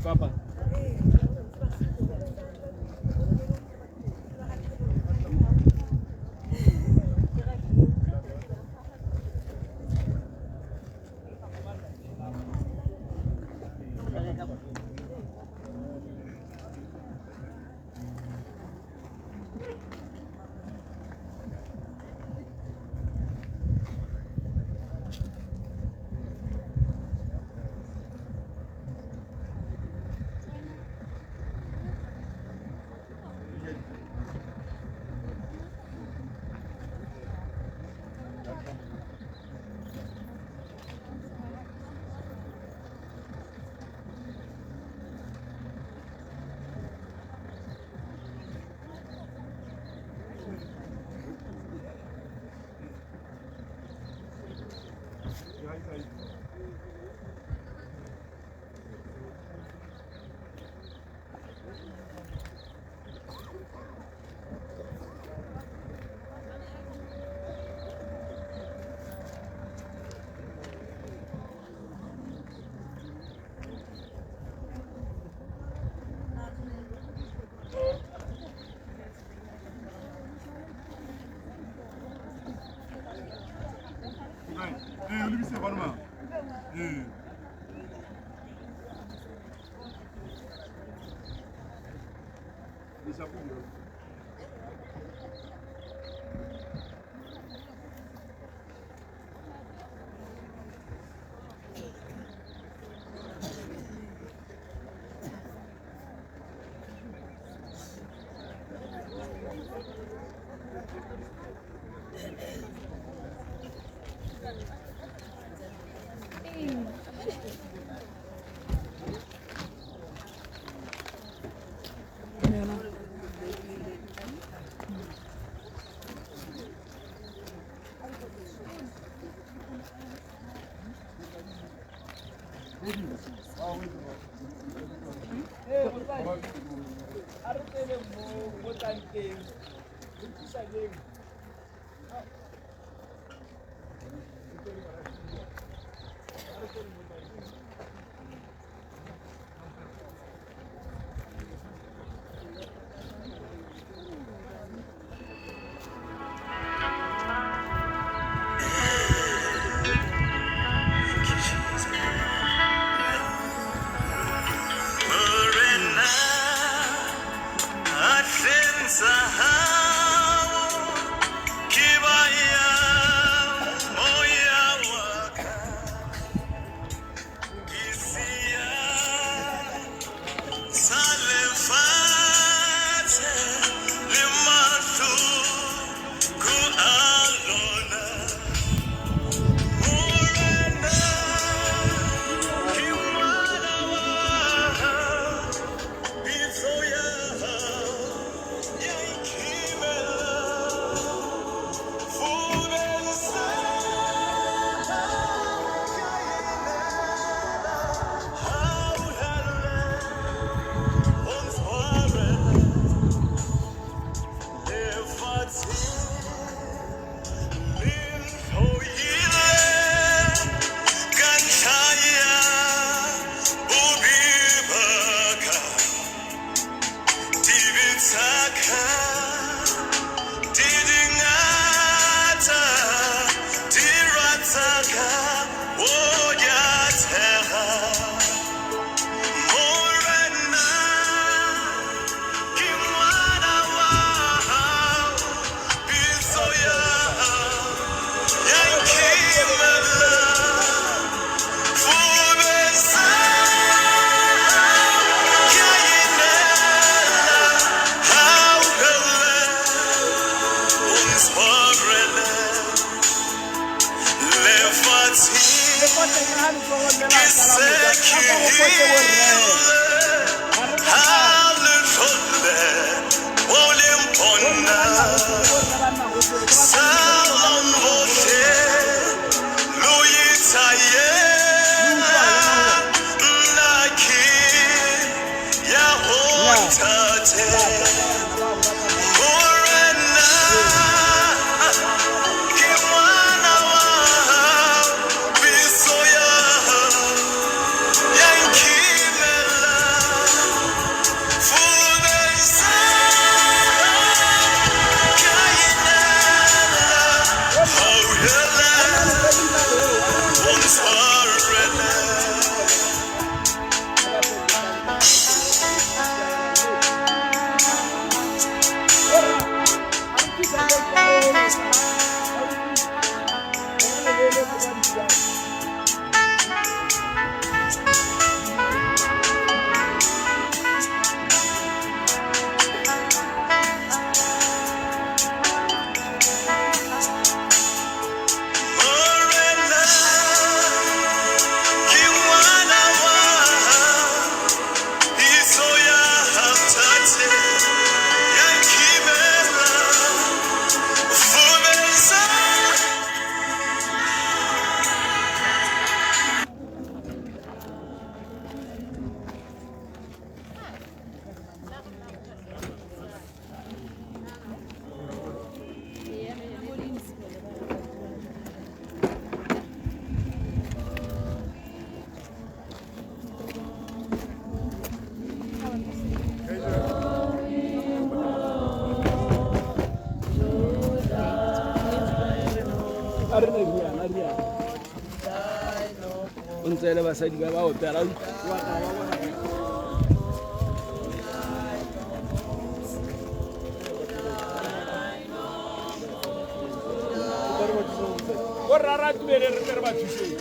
Papa. O ntse le basadi ba ba opela. Borra ra tumele re tle re ba thuseng.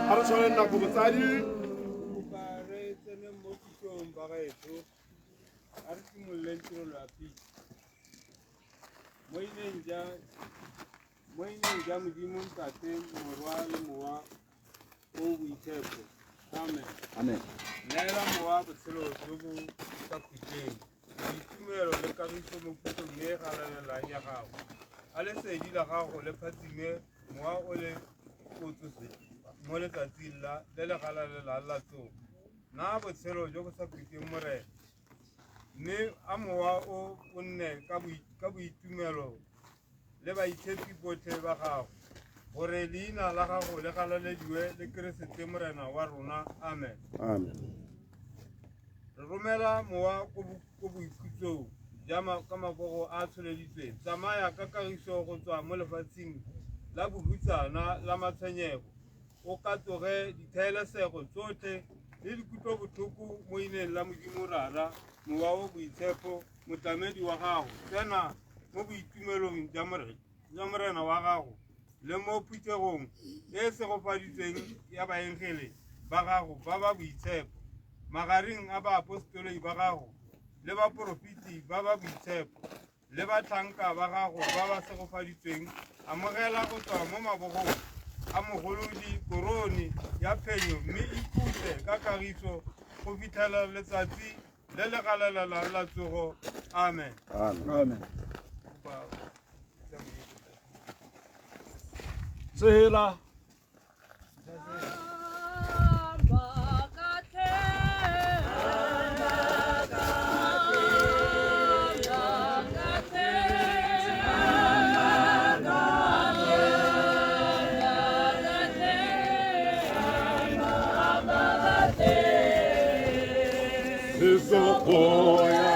A re tshware nako botsadi. Kopa re tsene mo pusong ba gaetsho, a re simololeng tirelo ya pitso. Mo ineng ja Modimo Ntate, Morwa le Mowa o o Boitshepo. Amen. Amen. Neela mowa botshelo jo bo sa khutleng, boitumelo le kagiso mo pusong e e galalelang ya gago. A lesedi la gago le phatsime mowa o le o tsose mo letsatsing le le galalelang la tsogo. Naya botshelo jo bo sa khutleng Morena, mme a mowa o o nne ka boitumelo le baitshepi botlhe ba gago, gore leina la gago le galalediwe le Keresete Morena wa rona. Amen. Amen. Re romela mowa ko boikhutsong ka mabogo a tsholeditsweng. Tsamaya ka kagiso go tswa mo lefatsheng la bohutsana la matshwenyego, o katoge dithaelesego tsotlhe le dikutlobotlhoko mo ineng la Modimo Rara, Mowa o Boitshepo, motlamedi wa gago. Tsena mo boitumelong jwa Morena wa gago le mo phuthegong e e segofaditsweng ya baengele ba gago ba ba boitshepo, magareng a baapostoloi ba gago le baporofeti ba ba boitshepo le batlhanka ba gago ba ba segofaditsweng. Amogela go tswa mo mabogong a mogolodi korone ya phenyo, mme ikhutse ka kagiso go fitlhela letsatsi le le galalelang la tsogo. Amen. Amen. Amen. Tsela. Sabuya,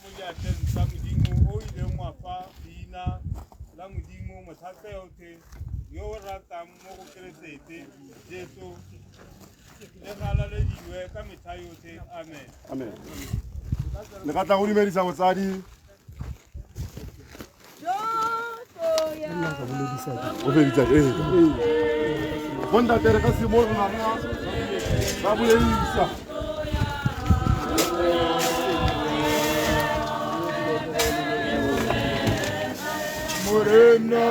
mo diatleng tsa Modimo o ileng wa fa leina la Modimo Mothatayotlhe yo o ratang mo go Keresete Jesu le galalediwe ka metlha yotlhe. Amen. Amen. Le ka tla go dumedisa botsadi. O feditse ee. Bontate re ka simolola ra boledisa. Morena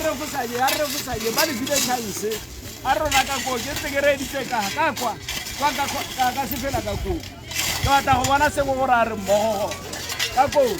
refosanye, a re refosanye, ba le file chance. A rona ka koo, ke ntse ke reeditse ka ka kwa, kwa ka ka ka se fela ka koo. Ke batla go bona sengwe gore a re mmogo ka koo.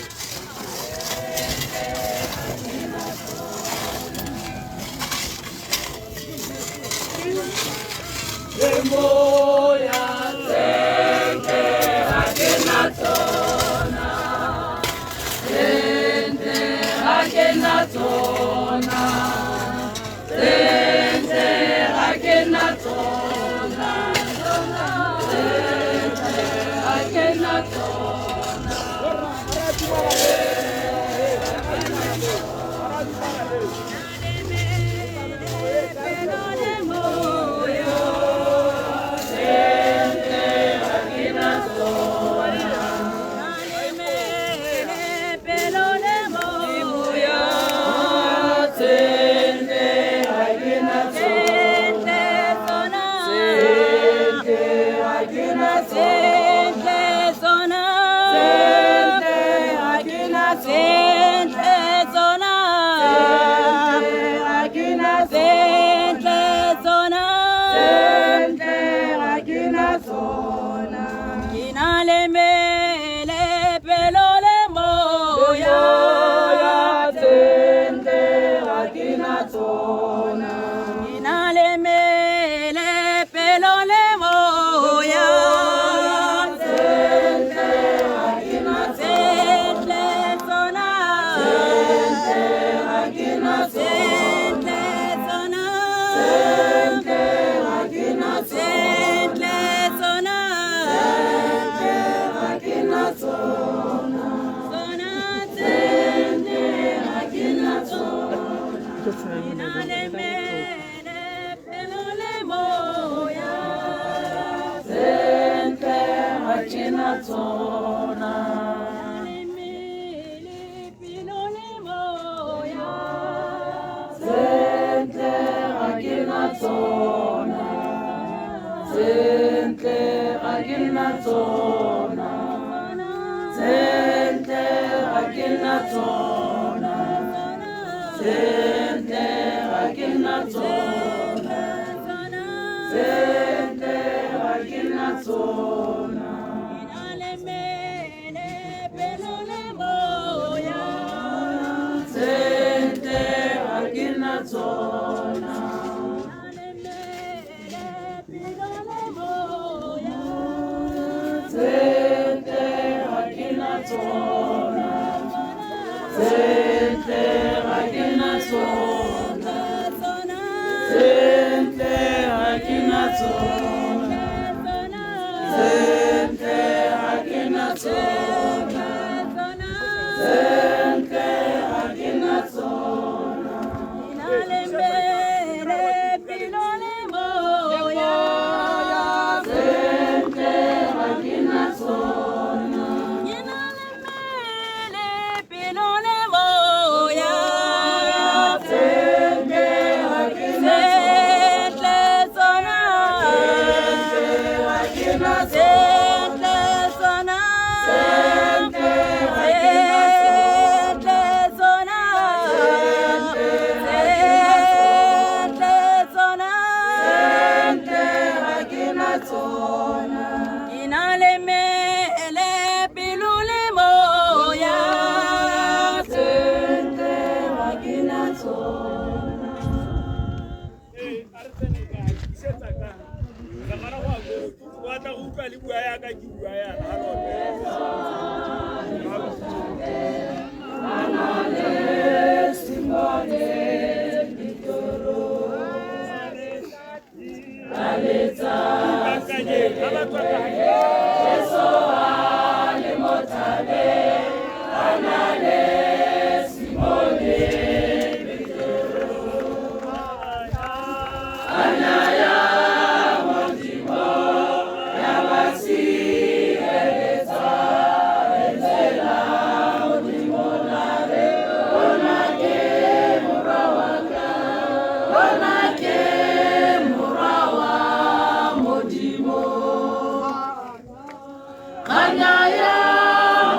Kanya ya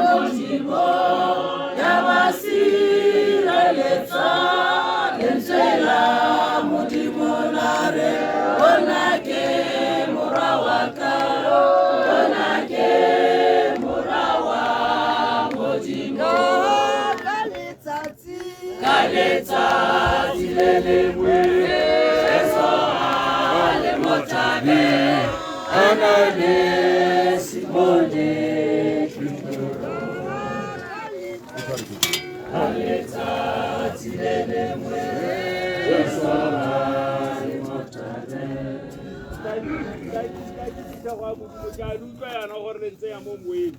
Modimo ya ba sireletsa lentswe. Letsatsi le lengwe Jesu a le mo thabeng a na le Simone Petro. Ka letsatsi le lengwe Jesu a le mo thabeng. Ke a utlwa yana gore le ntse ya mo moeng.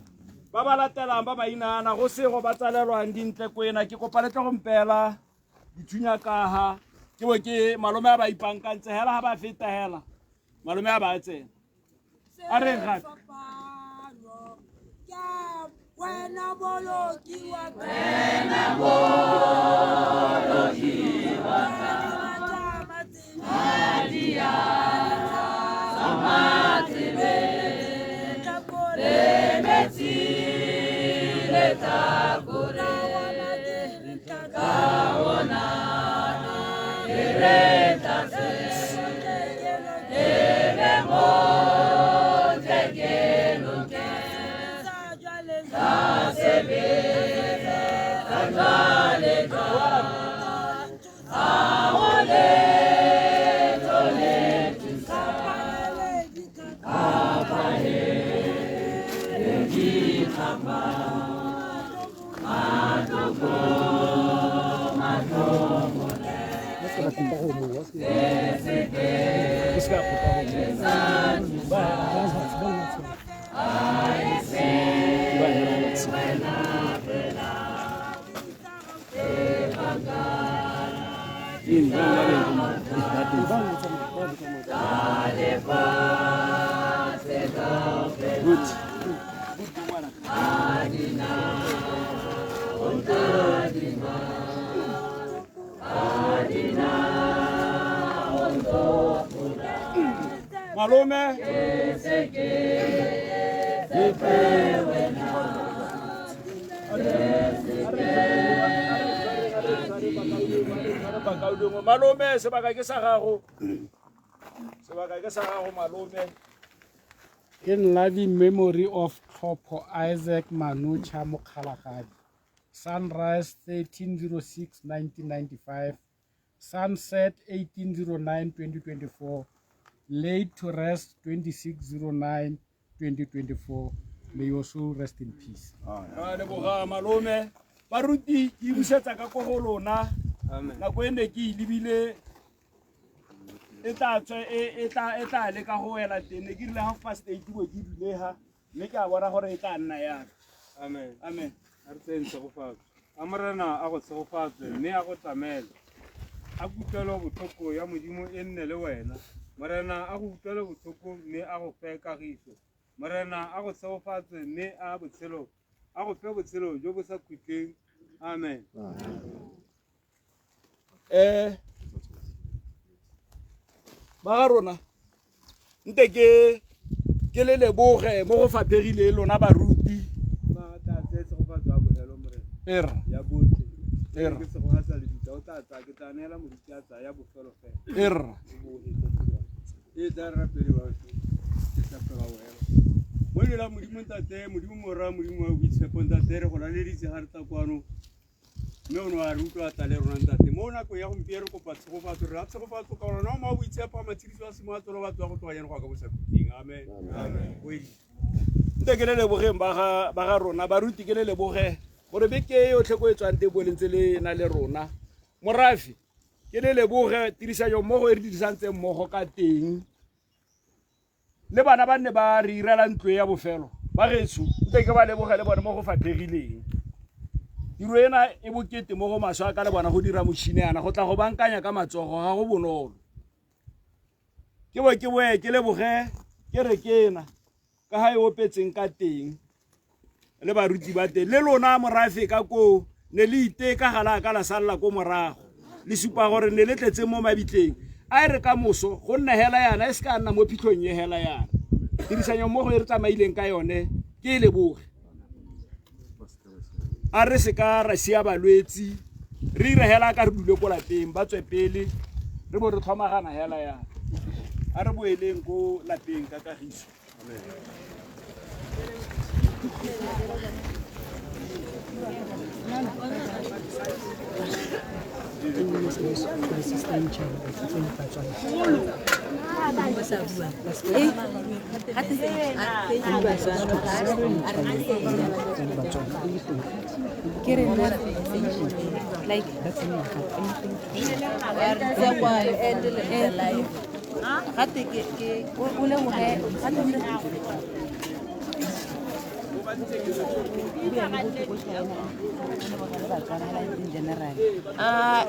Ba ba latelang ba mainana go sego ba tsalelwang dintle kwena ke kopa le tle go mpela dithunya kaha ke bo ke malome a ba ipankantse hela ha ba feta hela malome a ba tsena a reng gape Wena boloki wa ka. Wena boloki wa ka. Madi a tsa le metsi le tlhakore ka ona ke re tlatse lebe mo tleke tsa sebetsa jwale jwale ha ho letho le thusang kapa le dikgapa matlhoko matlhoko se se ke sa thusa ha e se wena fela tsa lefatshe kaofela ha di na ho ntadima, ha di na ho ntopola. Malome Ke se ke tshepe wena, ke se ke malome sebaka ke sa gago, sebaka ke sa gago malome. In loving memory of Tlhopho Isaac Manucha Mokgalagadi, sunrise 1306 1995, sunset 1809 2024, laid to rest 2609 2024. May your soul rest in peace. Ra leboga malome. Baruti ke busetsa ka ko go lona. Nako e ne ke e lebile e tla tswe e tla leka go wela teng, ne ke rile 8:30 bo ke dule ha mme ke a bona gore e tla nna yalo. Amen. Amen. A re tseyeng tshegofatso. A Morena a go tshegofatse mme a go tlamele. A kutlwelo botlhoko ya Modimo e nne le wena. Morena a go utlwele botlhoko mme a go fe kagiso. Morena a go tshegofatse mme a botshelo a go fe botshelo jo bo sa khutleng. Amen. Ba ga rona nte ke le leboge mo go faphegile lona baruti. Ba tla tseye tshegofatso ya bofelo Morena. Erra. Ya botlhe. Erra. Ke tshegofatsa lebitla o tla tsaya, ke tla neela moruti a tsaya ya bofelo fela. Erra. E tla re rapele ba ke thapelo ya bofelo. Mo leina la Modimo Ntate, Modimo Morwa, Modimo wa Boitshepo Ntate, re go laleditse ga re tla kwano. Mme o ne wa re utlwa tla le rona Ntate. Mo nako ya gompieno re kopa tshegofatso, re ra tshegofatso ka ona mo boitshepo a matshediso a simo a tsolo batho ba go tloga jaanong go ya ka bosakhutleng. Amen. Amen. Oedi. Nte ke le lebogeng ba ga rona baruti, ke le leboge gore beke e yotlhe ko e tswang teng bo le ntse le na le rona. Morafe ke le leboge tirisanyo mmogo e re dirisantseng mmogo ka teng. Le bana ba nne ba re irela ntlo ya bofelo ba getsho, nte ke ba leboge le bone mo go faphegileng. Tiro ena e bokete mo go maswe a ka le bona go dira motšhini yana go tla go bankanya ka matsogo ga go bonolo. Ke bo ke boe ke leboge ke re ke ena ka ga e opetseng ka teng le baruti ba teng le lona morafe ka koo ne le iteka ga la ka la salla ko morago, le supa gore ne le tletse mo mabitleng. A e re ka moso go nna hela yana e se ka nna mo phitlhong e hela yana. Tirisanyo mmogo e re tsamaileng ka yone ke e leboge. A re se ka ra sia balwetsi re ire hela ka re dule ko lapeng ba tswe pele re bo re tlhomagana hela yana. A re boeleng ko lapeng ka kagiso. Amen. My sister in China, Batswana. Like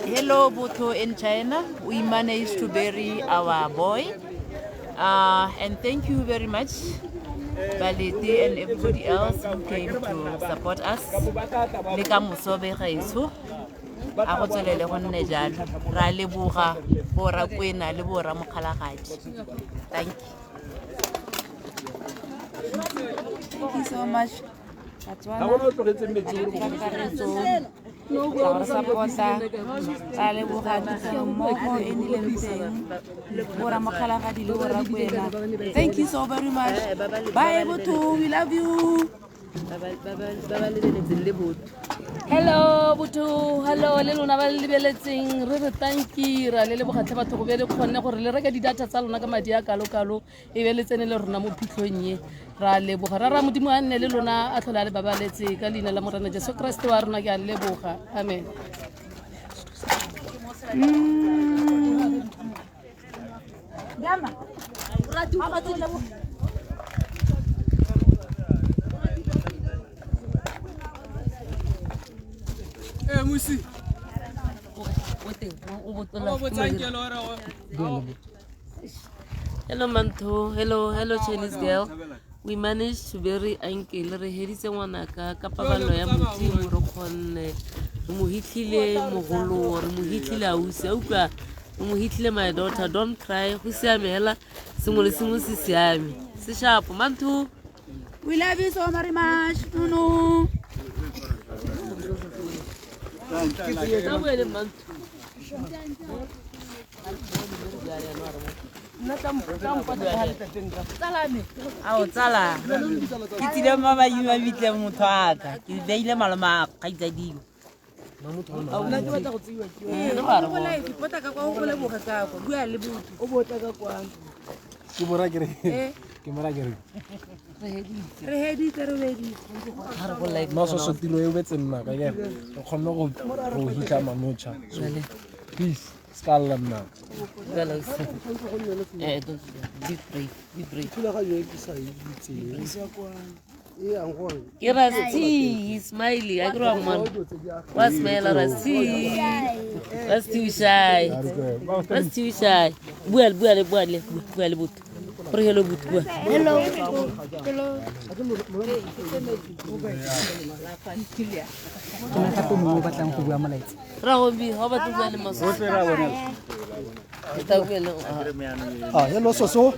Hello, Botho in China. We managed to bury our boy. And thank you very much, Balete and everybody else who came to support us. Le ka moso be gaetsho, a go tswelele go nne jalo. Ra leboga bo Rakwena le bo Ramokgalagadi. Thank you. Thank you so much. Ga bona o tlogetseng metsi o re Ka support-a, ra leboga mmogo e nnileng teng, bo Ramokgalagadi le bo Rakwena. Thank you so very much. Bye Botho, we love you. Hello Botho, hello le lona ba le lebeletseng, re re tanki ra le lebogatlhe batho go be le kgonne gore le reke di-data tsa lona ka madi a kalo-kalo e be le tsene le rona mo phitlhong ye. Ra leboga, ra ra Modimo a nne le lona a tlhole a le babaletse ka leina la Morena Jesu Kriste wa rona, ke a le leboga. Amen. Hello Mantho, hello, hello Chinese girl. We managed to bury uncle. Re heditse ngwanaka ka paballo ya Modimo, re kgonne. Re mo hitlhile mogolo, re mo hitlhile ausi. A utlwa, re mo hitlhile my daughter, don't cry. Go siame hela, sengwe le sengwe se siame. Se sharp, Mantho. We love you so very much. No. Tla bua le Mantho. Ao tsala, ke tsile mamabitleng motho wa ka, ke beile malome a kgaitsadiwe. Ke mo ra ke re. Re heditse re beditse. Maso tiro e betse nna ka ke re kgonne go hitlha Manocha. So please ska lla nna. Be brave, be brave. Thulaganyo e ke sa e itseng. Ke Rasti, smiley, a ke re wa mmona. Wa smile Rasti. Rasti o shy. Rasti o shy. Bua bua le bua le bua le Botho. Gore hello Botho bua. Hello. Hello. Ke na gape mongwe o batlang go bua molaetsa. Ragobi, ha o batla go bua le Maso. Tla bua le Ah, hello Soso.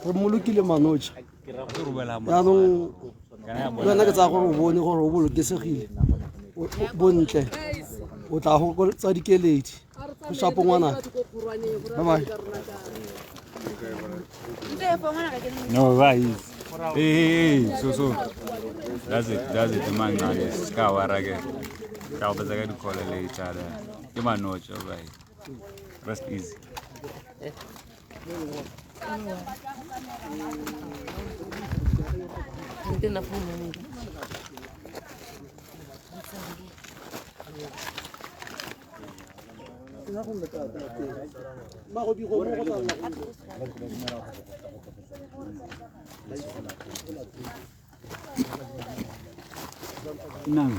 Re mmolokile Manocha. Jaanong le wena ke tsaya gore o bone gore o bolokesegile. Bontle. O tla go tsa dikeledi. Go shapo ngwanaka. Bye bye. No, right. Hey, hey, so. That's it. Man, ska wa rage. Ka ba tsa di call later. Ke Manocha, right. Rest easy. Nte na phone mo. Nang.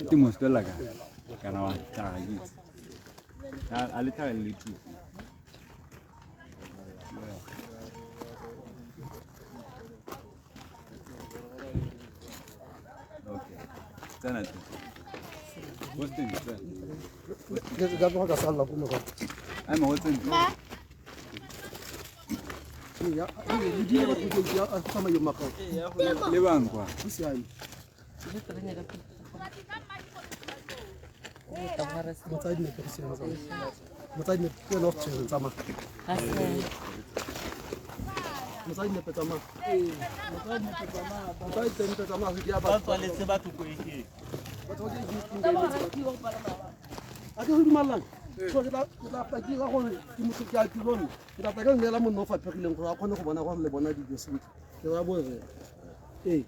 Ke mo stella ka. Kana wa tla ke. A le tla le tu. Okay. Tsena teng. What's the Ke ka tloga ka salla ko morago. Ai mo tsena. Ma. Ya, le dire batho ke ya a tsamaya makao. Le bang kwa. Go siame. Motsadi ne ke go siame tsamaya. Motsadi ne ke wena o tshwereng tsamaya. Motsadi ne tsamaya. Motsadi ne tsamaya. Motsadi tsamaya. Ba tswaletse batho ko ekeng. Batho ba ke existing. A ke re dumallang? So ke tla ke tla tla ke dira gore ke motho ke a tirong. Ke tla tla ka neela monna o faphegileng gore a kgone go bona gore le bona dijo sentle. Ke ra borre. Ee.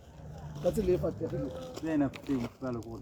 Ka tsela e faphegileng. Le ena teng ba le go.